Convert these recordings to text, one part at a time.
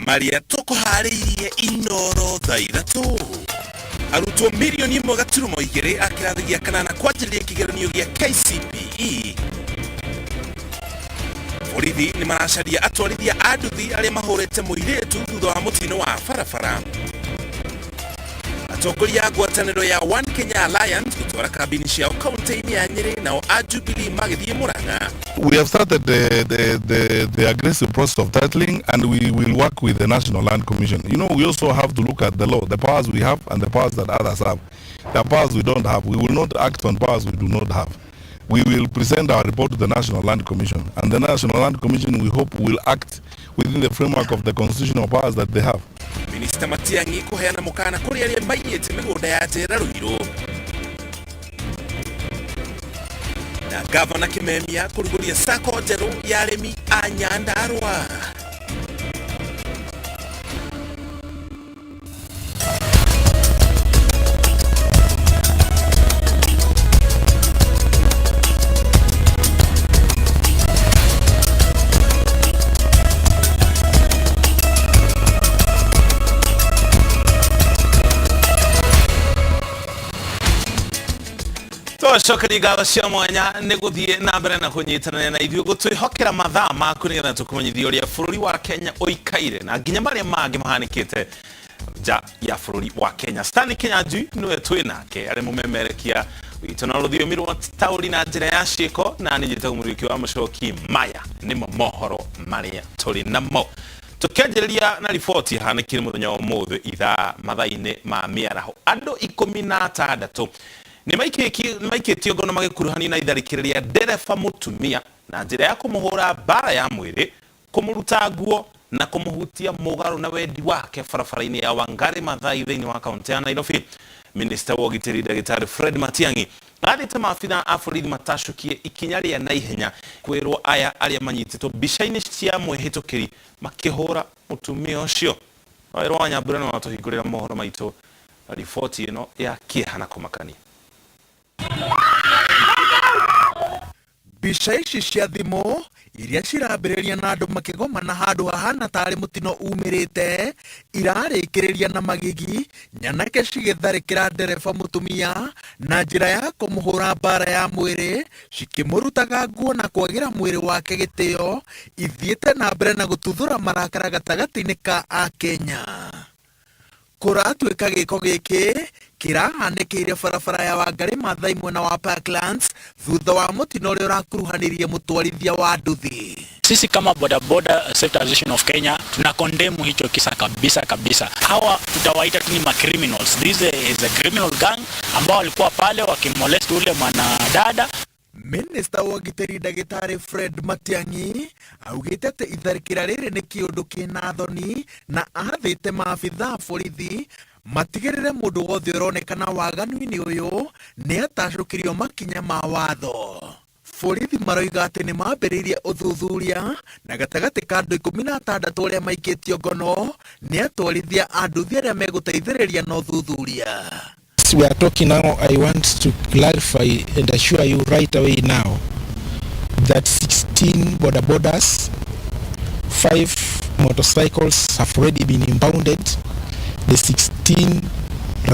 Marĩa tũkũharĩirie Inoro thaa 3. Arutwo 1.2 milioni a kĩrathi gĩa kanana kwanjĩrĩria kĩgeranio gĩa KCPE. Borithi nĩ maracaria atwarithia a nduthi arĩa mahũrĩte mũirĩtu thutha wa mũtino wa barabara. Atongoria a ngwatanĩro ya One Kenya Alliance gũtwara kambini ciao kaunti-inĩ ya Nyĩrĩ, nao a Jubilee magĩthiĩ Murang'a. We have started the aggressive process of titling, and we will work with the National Land Commission. You know, we also have to look at the law, the powers we have and the powers that others have. The powers we don't have, we will not act on powers we do not have. We will present our report to the National Land Commission, and the National Land Commission, we hope, will act within the framework of the constitutional powers that they have. Minista Matiang'i kũheana mũkana kũrĩ arĩa maiyĩte mĩgũnda ya njera Ruiru. Na gavana Kimemia kũrugũria sacco njerũ ya arĩmi a Nyandarua. Twacokeria ngatho cia mwanya nĩ gũthiĩ na mbere na kũnyitanĩra na ithuĩ gũtwĩhokera mathaa maku nĩgetha tũkũmenyithie ũrĩa bũrũri wa Kenya ũikaire na nginya marĩa mangĩ mahanĩkĩte nja ya bũrũri wa Kenya. Stanley Kinyanjui nĩwe twĩ nake arĩ mũmemerekia witũ na rũthiomi rwa taũri na njĩra ya ciĩko, na niĩ njĩtagwo Mũriũki wa Mũcoki. Maya nĩmo mohoro marĩa tũrĩ namo, tũkĩanjĩrĩria na riboti ihanĩkire mũthenya wa ũmũthĩ ithaa mathaa-inĩ ma mĩaraho. Andũ 16 nĩ maikĩtio ngono magĩkuruhanio na itharĩkĩra rĩa ndereba mũtumia na njĩra ya kũmũhũra mbara ya mwĩrĩ, kũmũruta nguo na kũmũhutia mũgarũ na wendi wake barabara-inĩ ya Wangari Maathai thĩinĩ wa kaunti ya Nairobi. Minista wa ũgitĩri Ndagĩtarĩ Fred Matiang'i athĩte maabitha a borithi matacũkie ikinya rĩa naihenya kwĩrwo aya arĩa manyitĩtwo mbica-inĩ cia mwĩhĩtũkĩri makĩhũra mũtumia ũcio. Wawerũ wa Nyambura nĩ watũhingũrĩra mohoro maitũ na riboti ĩno ya kĩeha na kũmakania. Mbica ici cia thimũ iria cirambĩrĩria na andũ makĩgomana handũ hahana tarĩ mũtino umĩrĩte, irarĩkĩrĩria na magigi nyanake cigĩtharĩkĩra ndereba mũtumia na njĩra ya kũmũhũra mbara ya mwĩrĩ, cikĩmũrutaga nguo na kwagĩra mwĩrĩ wake gĩtĩo, ithiĩte na mbere na gũtuthũra marakara gatagatĩ-inĩ ka Akenya. Kũratuĩka gĩko gĩkĩ kĩrahanĩkĩire barabara ya Wangari Maathai mwena wa Parklands thutha wa mũtino ũrĩa ũrakuruhanirie mũtwarithia wa nduthi. Sisi kama Boda Boda Sector Association of Kenya tuna condemn hicho kisa kabisa kabisa. Hawa tutawaita tu ni ma criminals. This is a criminal gang ambao walikuwa pale wakimolest ule mwanadada. Minista wa ũgitĩri Ndagĩtarĩ Fred Matiang'i augĩte atĩ itharĩkĩra rĩrĩ nĩ kĩũndũ kĩna thoni, na athĩte maabitha a borithi matigĩrĩre mũndũ wothe ũronekana waganu-inĩ ũyũ nĩ atacũkĩrio makinya ma watho. Borithi maroiga atĩ nĩ mambĩrĩirie ũthuthuria na gatagatĩ ka andũ 16 arĩa maikĩtio ngono nĩ atwarithia a nduthi arĩa megũteithĩrĩria na ũthuthuria. As we are talking now, I want to clarify and assure you right away now that 16 border borders, 5 motorcycles have already been impounded. The 16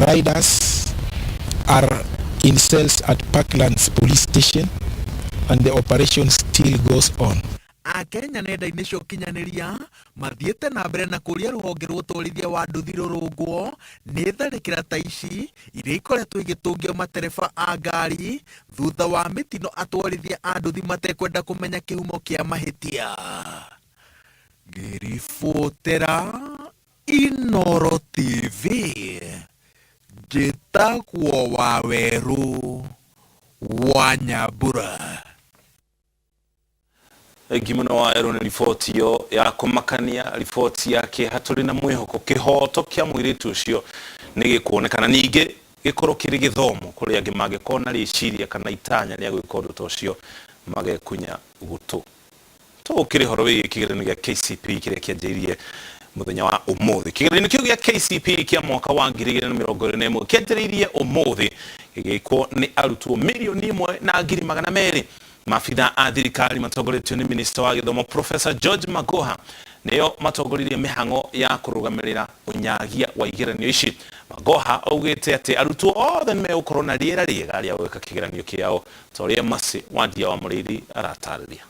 riders are in cells at Parklands Police Station, and the operation still goes on. Akenya nenda-inĩ cia ũkinyanĩria mathiĩte na mbere na kũria rũhonge rwa ũtwarithia wa nduthi rũrũngwo nĩ tharĩkĩra ta ici iria ikoretwo igĩtũngio matereba a ngari thutha wa mĩtino atwarithia a nduthi matekwenda kũmenya kĩhumo kĩa mahĩtia. Ngĩribotera Inoro TV, njĩtagwo Wawerũ wa Nyambura. Thengi mũno Wawerũ nĩ riboti ĩyo ya kũmakania, riboti ya kĩeha. Tũrĩ na mwĩhoko kĩhoto kĩa mũirĩtu ũcio nĩ gĩkuonekana, ningĩ gĩkorwo kĩrĩ gĩthomo kũrĩ angĩ mangĩkorwo na rĩciria kana itanya rĩa gwĩka ũndũ ta ũcio magekunya gũtũ. Tũgũkĩrĩ ũhoro wĩgiĩ kĩgeranio gĩa KCPE kĩrĩa kĩanjĩrĩirie mũthenya wa ũmũthĩ. Kĩgeranio kĩu gĩa KCPE kĩa mwaka wa 2021 kĩanjĩrĩirie ũmũthĩ gĩgĩkwo nĩ arutwo 1,200,000. Maabitha a thirikari matongoretio nĩ minista wa gĩthomo Professor George Magoha Nĩo matongoririe mĩhang'o ya kũrũgamĩrĩra ũnyagia wa igeranio ici. Magoha augĩte atĩ arutwo othe nĩmegũkorwo na rĩera rĩega rĩa gwĩka kĩgeranio kĩao, ta ũrĩa Mercy Wandia wa Mũrĩithi aratarĩria.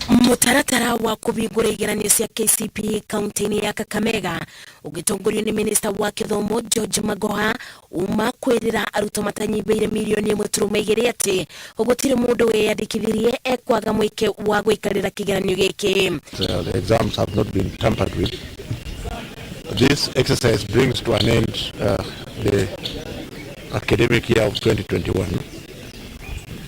Mutaratara wa kũhingũra igeranio cia KCPE kaunti-inĩ ya Kakamega ũgĩtongorio nĩ minista wa gĩthomo George Magoha uma kwĩrĩra arutwo matanyihĩire 1.2 milioni atĩ gũtirĩ mũndũ wĩyandĩkithirie ekwaga mweke wa gũikarĩra kĩgeranio gĩkĩ. The exams have not been tampered with. This exercise brings to an end the academic year of 2021.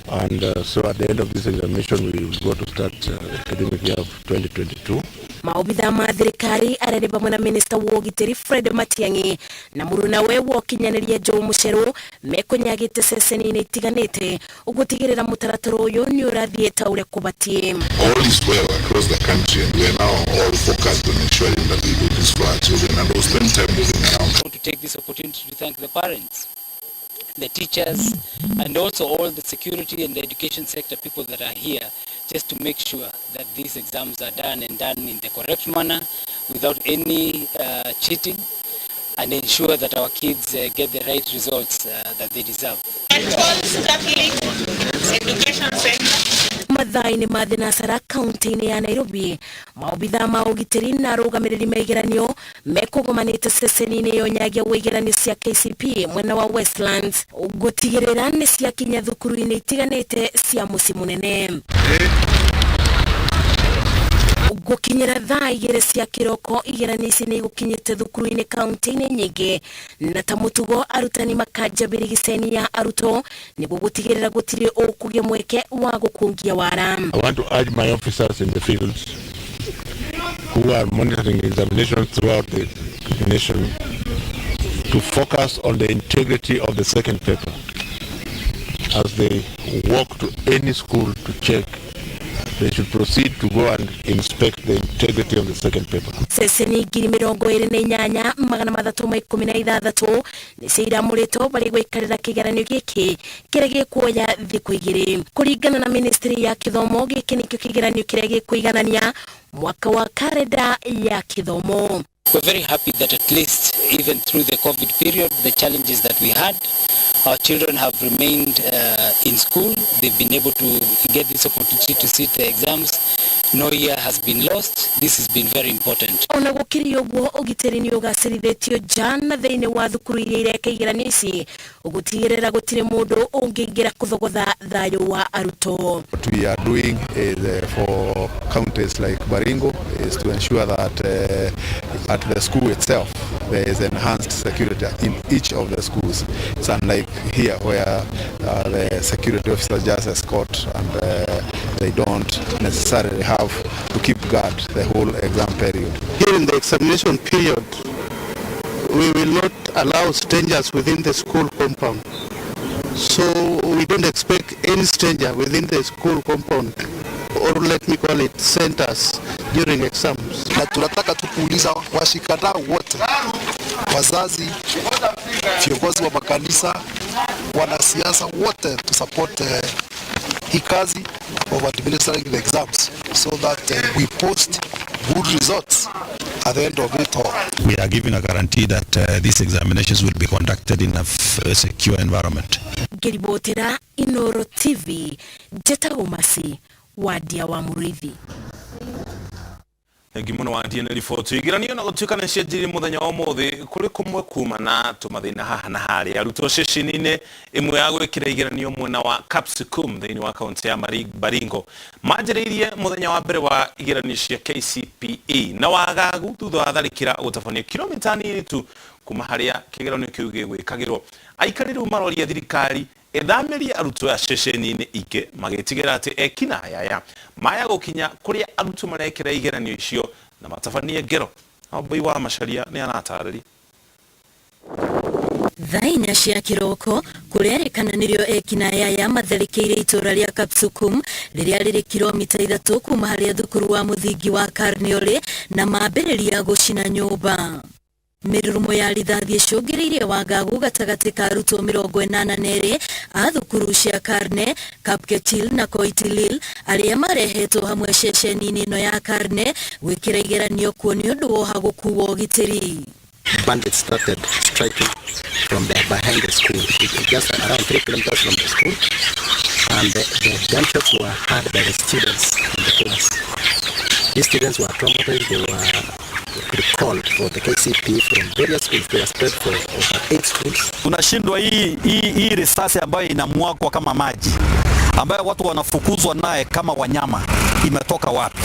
And so at the end of this examination, we will go to start the academic year of 2022. Maobitha ma thirikari arĩa nĩ hamwe na minista wa ũgitĩri Fred Matiang'i na mũrunawe wa ũkinyanĩria Joe Mucheru mekũnyagĩte ceceni-inĩ itiganĩte ũgũtigĩrĩra mũtaratara ũyũ nĩ ũrathiĩ ta ũrĩa kũbatiĩ. All is well across the country, and we are now all focused on ensuring that we do this for our children, and we'll spend time moving around. I want to take this opportunity to thank the parents, the teachers, and also all the security and the education sector people that are here, just to make sure that these exams are done and done in the correct manner without any cheating, and ensure that our kids get the right results that they deserve. Catholic Education Center. Mathaa-inĩ ma thinacara kaunti-inĩ ya Nairobi, maobitha ma ũgitĩri na arũgamĩrĩri ma igeranio mekũgomanĩte ceceni-inĩ ya ũnyagia wa igeranio cia KCPE mwena wa Westlands gũtigĩrĩra nĩ ciakinya thukuru-inĩ itiganĩte cia mũciĩ mũnene. Gũkinyĩra thaa 2 cia kĩroko, igeranio ici nĩ igũkinyĩte thukuru-inĩ kaunti-inĩ nyingĩ, na ta mũtugo arutani makanja birigiceni ya arutwo nĩguo gũtigĩrĩra gũtirĩ ũkũgĩa mweke wa gũkungia wara. I want to urge my officers in the fields who are monitoring examinations throughout the nation to focus on the integrity of the second paper as they walk to any school to check. They should proceed to go and inspect the integrity of the second paper. Ceceni 28,316 nĩcio iramũrĩtwo barĩ gũikarĩra kĩgeranio gĩkĩ kĩrĩa gĩkuoya thikũ 2. Kũringana na ministry ya gĩthomo, gĩkĩ nĩkĩo kĩgeranio kĩrĩa gĩkũiganania mwaka wa karenda ya gĩthomo. We're very happy that at least even through the COVID period, the challenges that we had, our children have remained in school. They've been able to get this opportunity to sit the exams. No year has been lost. This has been very important. Ona gũkĩrĩ ũguo, ũgitĩri nĩ ũgacĩrithĩtio nja na thĩinĩ wa thukuru iria ireka igeranio ici gũtigĩrĩra gũtirĩ mũndũ ũngĩingĩra kũthogotha thayũ wa arutwo. What we are doing is for counties like Baringo is to ensure that at the school itself there is enhanced security in each of the schools. It's unlike here where the security officers just escort and they don't necessarily have to keep guard the whole exam period. During the examination period, we will not allow strangers within the school compound. So we don't expect any stranger within the school compound, or let me call it centers, during exams. Na tunataka tu kuuliza washikadau wote, wazazi, viongozi wa makanisa, wanasiasa wote to support hii kazi of administering the exams so that we post good results at the end of it all. We are giving a guarantee that these examinations will be conducted in a secure environment. Ngĩribotera Inoro TV, njĩtagwo Masi Wandia wa Mũrĩithi. Thengi mũno Wandie nĩ riboti. Igeranio na gũtuĩka nĩ cianjirie mũthenya wa ũmũthĩ, kũrĩ kũmwe kuma na tũmathĩna haha na harĩa. Arutwo ceceni-inĩ ĩmwe ya gwĩkĩra igeranio mwena wa Kapsukun thĩinĩ wa kaunti ya Baringo manjĩrĩirie mũthenya wa mbere wa igeranio cia KCPE na wagagu thutha wa tharĩkĩra gũtabanio kilomita nini tu kuma harĩa kĩgeranio kĩu gĩgwĩkagĩrwo. Aikari rĩu maroria thirikari ĩthamĩrie arutwo aya ceceni-inĩ ingĩ, magĩtigĩra atĩ ekinaĩ aya maya gũkinya kũrĩa arutwo marekĩra igeranio icio na matabanie ngero. Wambui wa Macharia nĩ aratarĩria. Thaa 4 cia kĩroko kũrerĩkana nĩrĩo ekinaĩ aya matharĩkĩire itũra rĩa Kapsukum rĩrĩa rĩrĩ kilomita 3 kuma harĩa thukuru wa mũthingi wa Karne ũrĩ na mambĩrĩria gũcina nyũmba. Mĩrurumo ya rithathi ĩcũngĩrĩirie wagagu gatagatĩ ka arutwo 82 a thukuru cia Karne, Kapketil na Koitilil arĩa marehetwo hamwe ceceni-inĩ ĩno ya Karne gwĩkĩra igeranio kuo nĩ ũndũ wa ũhagũku wa ũgitĩri. Bandits started striking from behind the school, just around 3 kilometers from the school, and the gunshots were heard by the students in the class. These students were traumatized. They were recalled for the KCPE from various schools. They were spread for over 8 schools. Tunashindwa hii risasi ambayo inamwagwa kama maji, ambayo watu wanafukuzwa naye kama wanyama, imetoka wapi?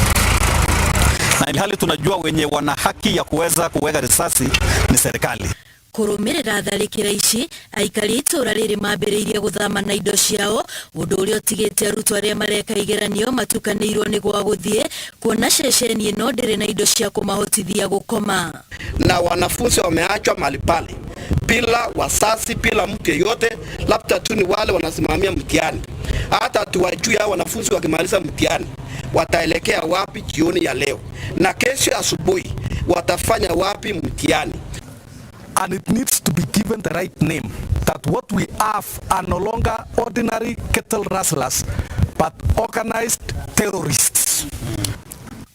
Na ilhali tunajua wenye wana haki ya kuweza kuweka risasi ni serikali. Kũrũmĩrĩra tharĩkĩra ici, aikari itũra rĩrĩ mambĩrĩirie gũthama na indo ciao, ũndũ ũrĩa ũtigĩte arutwo arĩa mareka igeranio matukanĩirwo nĩ gwa gũthiĩ, kuona ceceni ĩno ndĩrĩ na indo cia kũmahotithia gũkoma. Na wanafunzi wameachwa mahali pale bila wazazi, bila mtu yeyote, labda tu ni wale wanasimamia mtihani. Hata tuwajui hao wanafunzi wakimaliza mtihani wataelekea wapi jioni ya leo, na kesho asubuhi watafanya wapi mtihani. And it needs to be given the right name, that what we have are no longer ordinary cattle rustlers, but organized terrorists.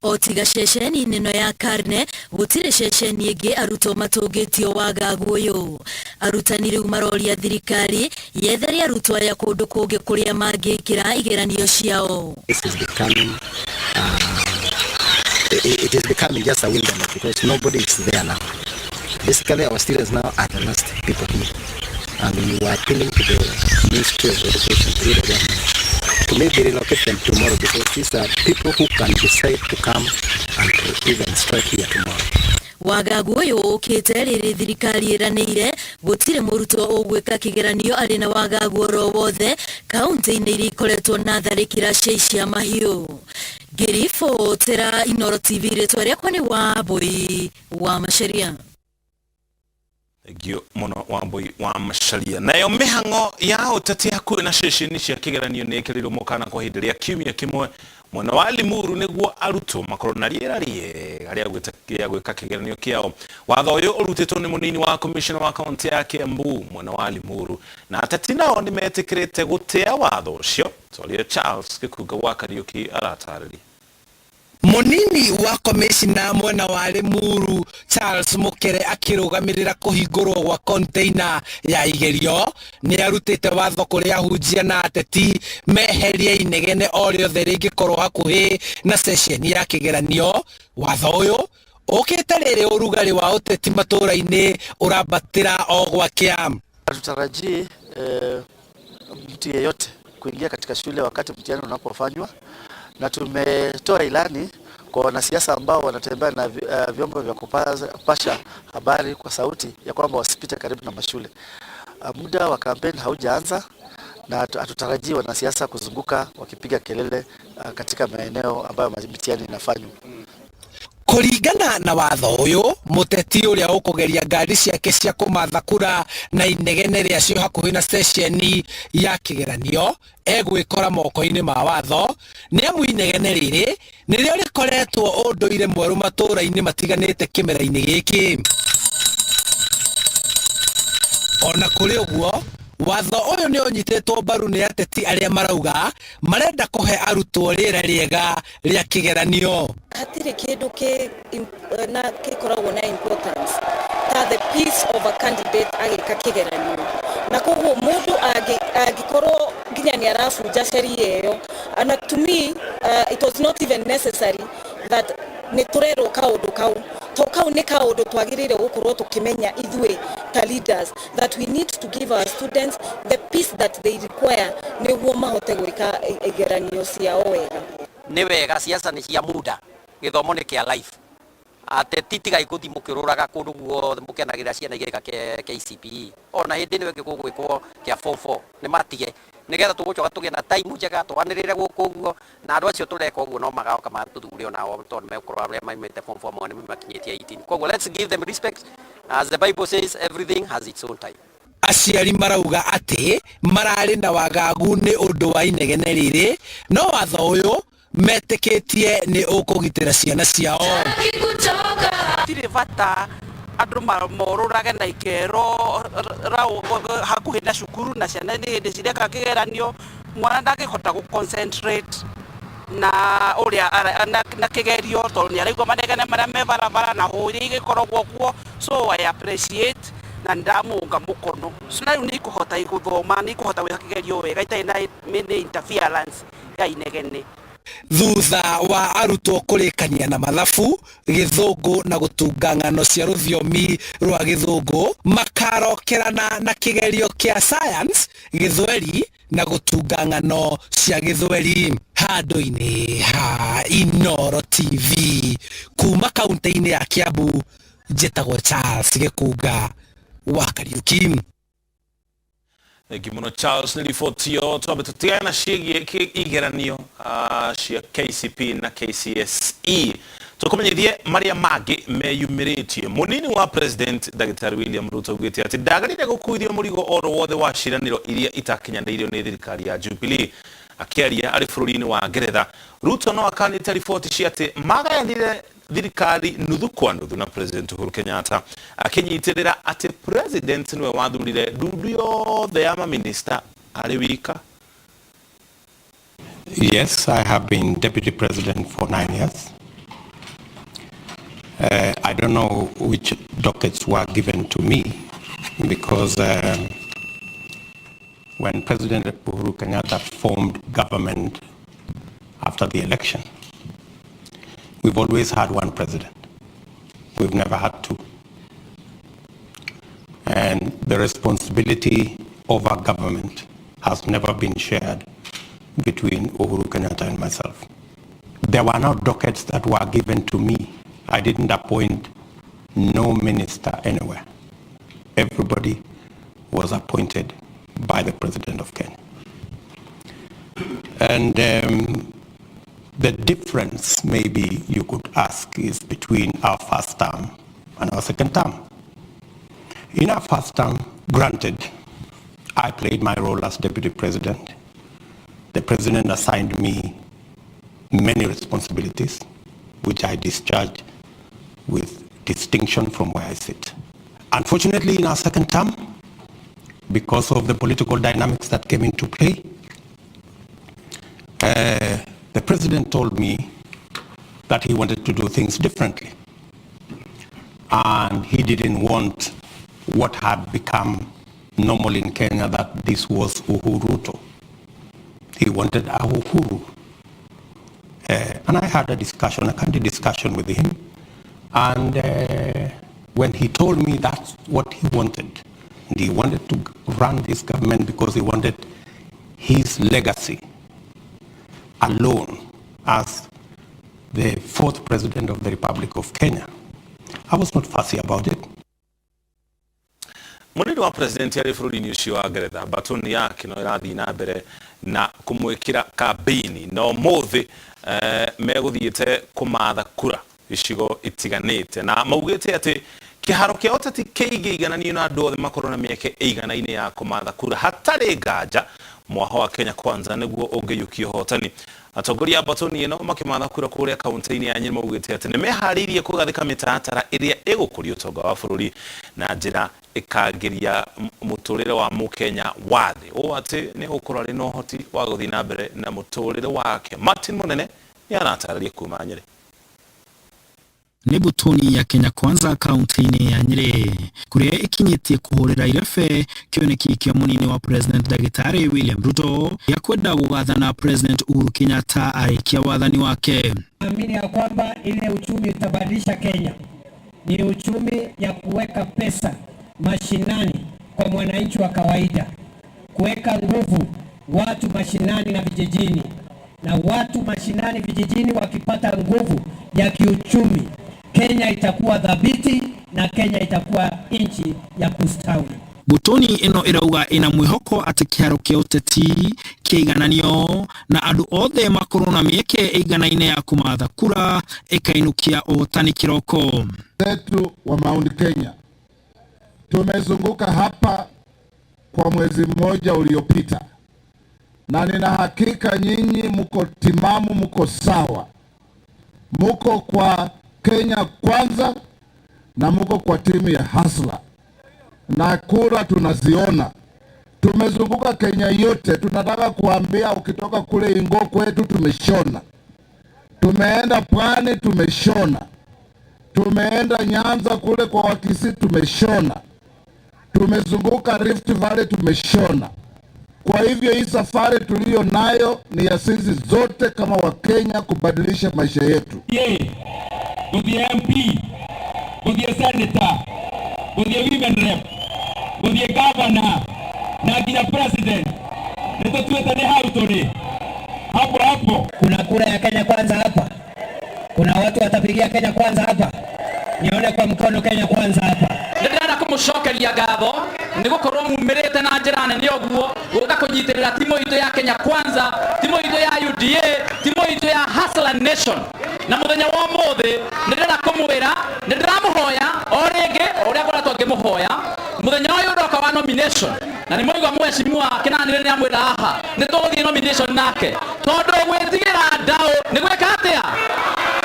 O tiga ceceni ĩno ya Karne, gũtirĩ ceceni ĩngĩ arutwo matũngĩtio wagagu ũyũ. Arutani rĩu maroria thirikari yethere arutwo aya kũndũ kũngĩ kũrĩa mangĩkĩra igeranio ciao. This is becoming, it is becoming just a wilderness because nobody is there now. Basically, our students now are the last people here, and we were appealing to the Ministry of Education through the government to maybe relocate them tomorrow, because these are people who can decide to come and to even strike here tomorrow. Wagagu ũyũ ũkĩte rĩrĩ thirikari ĩranĩire gũtirĩ mũrutwo ũgwĩka kĩgeranio arĩ na wagagu oro wothe kaunti-inĩ iria ikoretwo na tharĩkĩra cia icia mahiũ. Ngĩribotera Inooro TV, rĩtwa rĩakwa nĩ Wambui wa Macharia. Thengio muno Wambui wa Macharia. Nayo mĩhang'o ya ũteti hakuhĩ na ceceni cia kĩgeranio nĩ ĩkĩrĩirwo mũkana kwa ihinda rĩa kiumia kĩmwe mwena wa Limuru nĩguo arutwo makorwo na rĩera rĩega rĩa gwĩka kĩgeranio kĩao. Watho ũyũ ũrutĩtwo nĩ mũnini wa commissioner wa kaunti ya Kiambu mwena wa Limuru, na ateti nao nĩ metĩkĩrĩte gũtĩa watho ũcio. Twaria Charles Gĩkunga wa Kariũki aratarĩria. Munini wa komishina mwena wa Limuru Charles Mukere akĩrũgamĩrĩra kũhingũrwo gwa container ya igerio nĩ arutĩte watho kũrĩ ahunjia na ateti meherie inegene o rĩothe rĩngĩkorwo hakuhĩ na ceceni ya kĩgeranio. Watho ũyũ ũkĩte rĩrĩ ũrugarĩ wa ũteti matũũra-inĩ ũrambatĩra o gwakĩa. Hatutarajii mtu yeyote kuingia katika shule wakati mtihani unapofanywa, na tumetoa ilani kwa wanasiasa ambao wanatembea na vyombo vya kupasha habari kwa sauti ya kwamba wasipite karibu na mashule. Muda wa kampeni haujaanza na hatutarajii wanasiasa kuzunguka wakipiga kelele katika maeneo ambayo mitihani inafanywa. Kũringana na watho ũyũ, mũteti ũrĩa ũkũgeria ngari ciake cia kũmatha kura na inegene rĩacio hakuhĩ na ceceni ya kĩgeranio egwĩkora moko-inĩ ma watho, nĩ amu inegene rĩrĩ nĩrĩo rĩkoretwo ũndũire mwerũ matũũra-inĩ matiganĩte kĩmera-inĩ gĩkĩ. Ona kũrĩ ũguo, watho ũyũ nĩ ũnyitĩtwo mbaru nĩ ateti arĩa marauga marenda kũhe arutwo rĩera rĩega rĩa kĩgeranio. Hatirĩ kĩndũ na gĩkoragwo na importance ta the peace of a candidate agĩka kĩgeranio, na koguo mũndũ angĩkorwo nginya nĩ arabunja sheria ĩyo, and to me it was not even necessary that nĩ tũrerwo kaũndũ kau, to kau nĩ kaũndũ twagĩrĩire gũkorwo tũkĩmenya ithuĩ ta leaders that we need to give our students the peace that they require nĩguo mahote gwĩka igeranio ciao wega. Nĩ wega siasa nĩ cia muda, gĩthomo nĩ kĩa life. Ateti tigai gũthiĩ mũkĩũrũraga kũndũ guothe mũkenagĩrĩra ciana igĩka KCPE, ona hĩndĩ ĩno ĩngĩ gũgwĩkwo kĩa form 4 nĩ matige, nĩgetha tũgũcoka tũgĩe na time njega twanĩrĩre gũkũ ũguo, na andũ acio tũreka ũguo no magoka matũthure onao tondũ megũkorwo arĩa maumĩte form 4 mone makinyĩtie 18. Koguo let's give them respect, as the Bible says, everything has its own time. Aciari marauga atĩ mararĩ na wagagu nĩ ũndũ wa inegene rĩrĩ, no watho ũyũ metĩkĩtie nĩ ũkũgitĩra ciana ciao. Hatirĩ bata Andũ morũrage na ikero hakuhĩ na cukuru na ciana nĩ hĩndĩ cireka kĩgeranio, mwana ndangĩhota gũ concentrate na ũrĩa na kĩgerio tondũ nĩ araigua manegene marĩa me barabara na hũ iria igĩkoragwo kuo. So I appreciate na nĩndamũnga mũkono. So na rĩu nĩ ikũhota gũthoma, nĩ ikũhota gwĩka kĩgerio wega itarĩ na any interference ya inegene. Thutha wa arutwo kũrĩkania na mathabu, Gĩthũngũ na gũtunga ng'ano cia rũthiomi rwa Gĩthũngũ, makarokerana na kĩgerio kĩa science, Gĩthweri na gũtunga ng'ano cia Gĩthweri. Handũ-inĩ ha Inooro TV kuma kaunti-inĩ ya Kiambu, njĩtagwo Charles Gĩkunga wa Kariuki. Thengi muno Charles nĩ riboti ĩyo. Twambe tũtigane na ciĩgiĩ igeranio cia KCP na KCSE, tũkũmenyithie marĩa mangĩ meyumĩrĩtie. Mũnini wa President Ndagĩtarĩ William Ruto augĩte atĩ ndagĩrĩire gũkuithio mũrigo oro wothe wa ciĩranĩro iria itakinyanĩirio nĩ thirikari ya Jubilee. Akĩaria arĩ bũrũri-inĩ wa Ngeretha, Ruto no akanĩte riboti cia atĩ magayanire thirikari nuthu kwa nuthu na President Uhuru Kenyatta, akĩnyitĩrĩra atĩ President nĩwe wathurire ndundu yothe ya maminista arĩ wika. Yes, I have been deputy president for 9 years. I don't know which dockets were given to me because when President Uhuru Kenyatta formed government after the election, we've always had one president. We've never had two. And the responsibility of our government has never been shared between Uhuru Kenyatta and myself. There were no dockets that were given to me. I didn't appoint no minister anywhere. Everybody was appointed by the President of Kenya. And the difference, maybe you could ask, is between our first term and our second term. In our first term, granted, I played my role as deputy president. The president assigned me many responsibilities, which I discharged with distinction from where I sit. Unfortunately, in our second term, because of the political dynamics that came into play, the president told me that he wanted to do things differently. And he didn't want what had become normal in Kenya, that this was Uhuru Ruto. He wanted a Uhuru. And I had a discussion, a candid discussion with him. And when he told me that's what he wanted, and he wanted to run this government because he wanted his legacy alone as the fourth president of the Republic of Kenya, I was not fussy about it. Mũnini wa president arĩ bũrũri-inĩ ũcio wa Ngeretha, batoni yake no ĩrathiĩ na mbere na kũmwĩkĩra kambĩini, na ũmũthĩ megũthiĩte kũmatha kura icigo itiganĩte, na maugĩte atĩ kĩharo kĩa ũteti kĩingĩigananio na andũ othe makorwo na mĩeke ĩiganaine ya kũmatha kura. Hatarĩ nganja mwaho wa Kenya Kwanza nĩguo ũngĩiyũkia ũhotani. Atongoria a batoni ĩno makĩmatha kura kũrĩa kaunti-inĩ ya Nyĩrĩ maugĩte atĩ nĩ meharĩirie kũgathĩka mĩtaratara ĩrĩa ĩgũkũria ũtonga wa bũrũri na njĩra ĩkagĩria mũtũrĩre wa mũkenya wa thĩ, ũũ atĩ nĩ gũkorwo arĩ na ũhoti wa gũthiĩ na mbere na mũtũrĩre wake. Martin Mũnene nĩ aratarĩria kuma Nyĩrĩ. Nĩ mbũtũni ya Kenya Kwanza kaunti-inĩ ya Nyĩrĩ kũrĩa ĩkinyĩtie kũhũrĩra irebe kĩoneki kĩa mũnini wa President Ndagĩtarĩ William Ruto gĩa kwenda gũgathana President Uhuru Kenyatta arĩkia wathani wake. Naamini ya kwamba ile uchumi utabadilisha Kenya ni uchumi ya kuweka pesa mashinani kwa mwananchi wa kawaida, kuweka nguvu watu mashinani na vijijini, na watu mashinani vijijini wakipata nguvu ya kiuchumi, Kenya itakuwa thabiti na Kenya itakuwa nchi ya kustawi. Mbũtũni ĩno ĩrauga ĩna mwĩhoko atĩ kĩharo kĩa ũteti kĩigananio na andũ othe makorwo na mĩeke ĩiganaine ya kũmatha kura ĩkainũkia ũhotani kĩroko. Zetu wa Mount Kenya tumezunguka hapa kwa mwezi mmoja uliopita, na nina hakika nyinyi mko timamu, mko sawa, mko kwa Kenya Kwanza, na muko kwa timu ya Hasla na kura tunaziona. Tumezunguka Kenya yote, tunataka kuambia ukitoka kule Ingo kwetu tumeshona, tumeenda Pwani tumeshona, tumeenda Nyanza kule kwa Wakisii tumeshona, tumezunguka Rift Valley tumeshona. Kwa hivyo hii safari tuliyo nayo ni ya sisi zote kama Wakenya kubadilisha maisha yetu. Guthie MP, guthie senator, guthie women rep, guthie governor na nginya president, nitutuite ni hau turi hapo hapo. Kuna kura ya Kenya Kwanza hapa, kuna watu watapigia Kenya Kwanza hapa, nione kwa mkono Kenya Kwanza hapa. Ndĩrenda kũmũcokeria ngatho nĩ gũkorwo mumĩrĩte na njĩra nene ũguo gũka kũnyitĩrĩra timu itũ ya Kenya Kwanza, timu itũ ya UDA, timu itũ ya Hustler Nation. Na mũthenya wa ũmũthĩ nĩ ndĩrenda kũmwĩra, nĩ ndĩramũhoya o rĩngĩ o ũrĩa ngoretwo ngĩmũhoya mũthenya ũyũ ũroka wa nomination, na nĩ mwaigua mheshimiwa Kĩnanĩre nĩ amwĩra haha nĩ tũgũthiĩ nomination nake, tondũ gwĩtigĩra ndaũ nĩ gwĩka atĩa?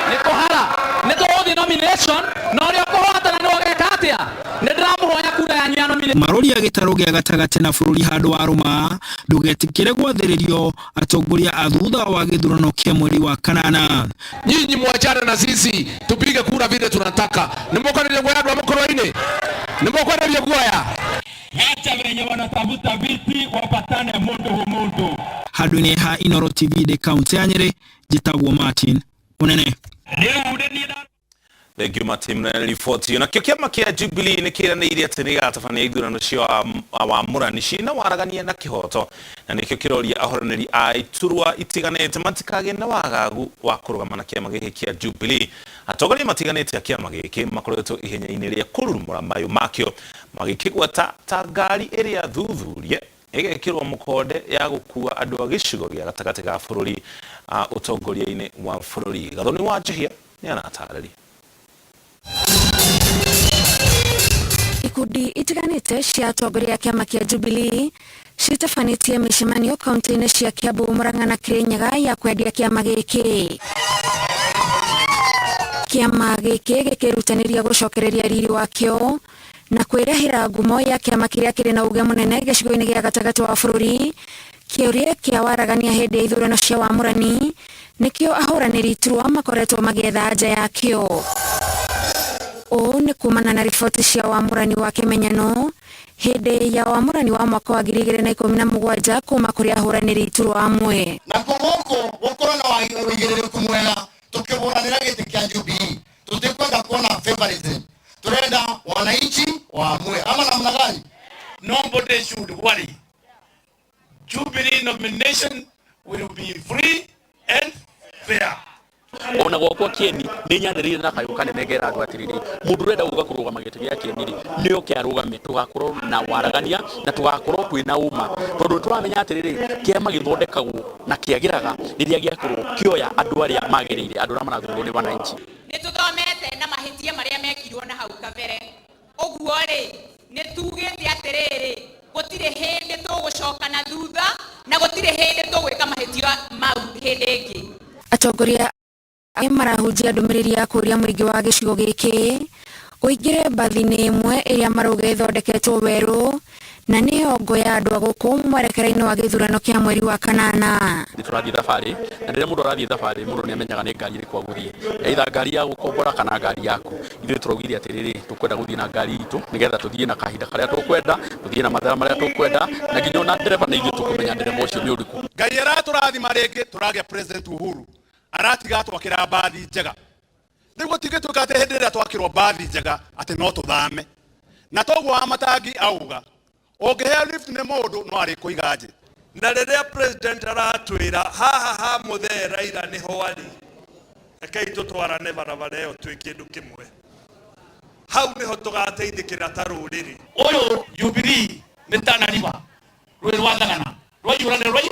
Nĩ kũhara. Nĩ tũgũthiĩ nomination na ũrĩa ũkũhotana nĩ ũgeka atĩa? Nĩ ndĩramũhoya kura yanyu ya nomination. Maroria gĩtarũ gĩa gatagatĩ na bũrũri handũ wa rũma ndũgetikĩre gwathĩrĩrio atongoria a thutha wa gĩthurano kĩa mweri wa kanana. Nyinyi mwachane na sisi tupige kura vile tunataka. Nimokwaneria guoya andu a Mukurwe-ini, nimokwaneria guoya. Acha wenye wanatafuta viti wapatane mundu hu mundu. Handũ-inĩ ha Inooro TV ndĩ kaunti ya Nyĩrĩ, njĩtagwo Martin Mũnene. Thank you Martin na riboti nakĩo kĩama kĩa Jubilee nĩ kĩranĩire atĩ nĩ gĩgatabania ithurano cia wamũrani cina waragania na kĩhoto, na nĩkĩo kĩroria ahũranĩri a iturwa itiganĩte matikagĩe na wagagu wa kũrũgama na kĩama gĩkĩ kĩa Jubilee. Atongoria matiganĩte a kĩama gĩkĩ makoretwo ihenya-inĩ rĩa kũrurumũra mayũ makĩo magĩkĩgweta ta ngari ĩrĩa thuthurie ĩgekĩrwo mũkonde ya gũkua andũ a gĩcigo gĩa gatagatĩ ga bũrũri ũtongoria-inĩ wa bũrũri. Gathoni wa Njihia nĩ aratarĩria. Ikundi itiganĩte cia atongoria a kĩama kĩa Jubilee citabanĩtie mĩcemanio kaunti-inĩ cia Kiambu, Murang'a na Kirinyaga ya kwendia kĩama gĩkĩ. Kĩama gĩkĩ gĩkĩrutanĩria gũcokereria riri wakĩo na kwĩrahĩra ngumo ya kĩama kĩrĩa kĩrĩ na uge mũnene gĩcigo-inĩ gĩa gatagatĩ wa bũrũri. Kĩũria kĩa waragania hĩndĩ ya ithurano cia wamũrani nĩkĩo ahũranĩri iturwa makoretwo magĩetha anja yakĩo. Ũũ nĩ kumana na riboti cia wamũrani wa kĩmenyano hĩndĩ ya wamũrani wa mwaka wa 2017 kuma kũrĩ ahũranĩri iturwa amwe. Na kũgũkũ gũkorwo na ũigĩrĩrĩku mwega tũkĩhũranĩra gĩtĩ kĩa Jubilee, tũtikwenda kuona favoritism, turenda wananchi waamue ama namna gani? Nobody should worry. Jubilee nomination will be free and fair. Ona gwakwa Kieni nĩ nyanĩrĩire na kayũ kanene ngera andũ atĩrĩrĩ, mũndũ ũrenda gũka kũrũgama gĩtĩ gĩa Kieni rĩ, nĩ oke arũgame, tũgakorwo na waragania na tũgakorwo twĩna ũma, tondũ tũramenya atĩrĩrĩ, kĩama gĩthondekagwo na kĩagĩraga rĩrĩa gĩakorwo kĩoya andũ arĩa magĩrĩire, andũ arĩa marathurwo nĩ wananchi. Nĩ tũthomete na mahĩtia marĩa mekirwo na hau kabere, ũguo rĩ nĩ tugĩte atĩrĩrĩ, gũtirĩ hĩndĩ tũgũcoka na thutha na gũtirĩ hĩndĩ tũgwĩka mahĩtia mau hĩndĩ ĩngĩ. Atongoria marahunjia ndũmĩrĩri ya kũũria mũingĩ wa gĩcigo gĩkĩ ũingĩre mbathi-inĩ ĩmwe ĩrĩa marauga ĩthondeketwo werũ na nĩyo ngo ya andũ a gũkũ mwerekera-inĩ wa gĩthurano kĩa mweri wa kanana. Nĩ tũrathiĩ thabarĩ, na rĩrĩa mũndũ arathiĩ thabarĩ mũndũ nĩ amenyaga nĩ ngari ĩrĩkũ agũthiĩ, either ngari ya gũkombora kana ngari yaku. Ithuĩ tũraugire atĩrĩrĩ, tũkwenda gũthiĩ na ngari itũ nĩgetha tũthiĩ na kahinda karĩa tũkwenda, tũthiĩ na mathaa marĩa tũkwenda, na nginya ona ndereba nĩ ithuĩ tũkũmenya ndereba ũcio nĩ ũrĩkũ. Ngai aratũrathima rĩngĩ tũragĩa President Uhuru aratiga twakĩra mbathi njega, nĩguo tingĩtuĩka atĩ hĩndĩ ĩrĩa twakĩrwo mbathi njega atĩ no tũthame. Na toguo wa matangi auga ũngĩheo lift nĩ mũndũ no arĩkũiga nje. Na rĩrĩa president aratwĩra haha ha mũthee Raila nĩho arĩ, rekei tũtwarane barabara ĩyo twĩ kĩndũ kĩmwe, hau nĩho tũgateithĩkĩra ta rũrĩrĩ. Ũyũ Jubilee nĩ Tana River, rũĩ rwa Thagana rwaiyũra nĩ rwai.